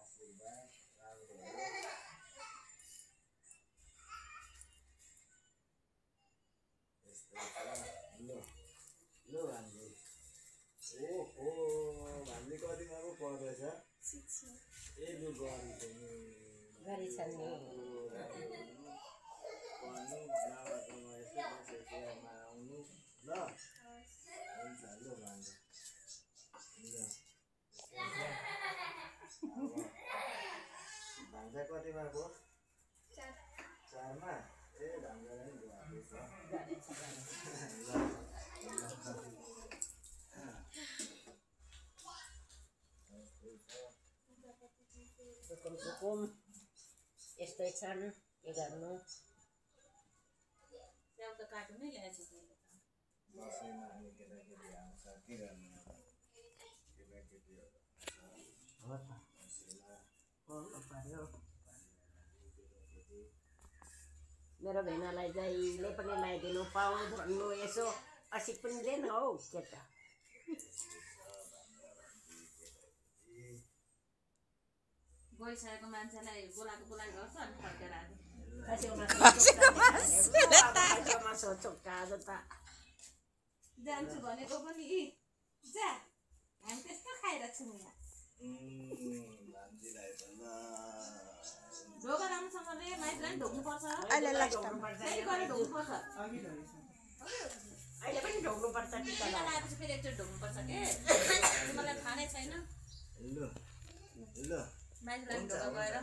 आशीर्वाद राम्रो होस्। यस्तै छ ल ल भान्जी। ओहो भान्जी कतिमा पो पढ्दैछ? ए लु गरी छ नि पढ्नु बाबा कमाएछु दसैँ तिहारमा आउनु ल। हुन्छ ल भान्जा ल भान्जा कतिमा पो? 4मा। ए भान्जालाई नि गर्दैछ सुकुम यस्तै छन् के गर्नु। स्याउ त काट्नु नै ल्याएछ दसैँमा हामी केटाकेटी आउँछ के गर्नु केटाकेटीहरू हो त पढ्नु पर्यो। मेरो भेनालाई जहिले पनि लगाइदिनु पाऊ भन्नु यसो असी पनि लिएन हौ केटा। गइसकेको मान्छेलाई बोलाएको गर्छ अनि फर्केर आएको जान्छु भनेको पनि जा हामी त्यस्तो खाइरहेको छौँ यहाँ। ढोका राम्रोसँगले माइतीलाई पनि ढोक्नुपर्छ, अहिले ढोक्नुपर्छ। अहिले पनि ढोक्नुपर्छ टिका लगाएपछि फेरि एकचोटि ढोक्नुपर्छ के मलाई थाहा नै छैन। ल ल माइतीलाई ढोका गएर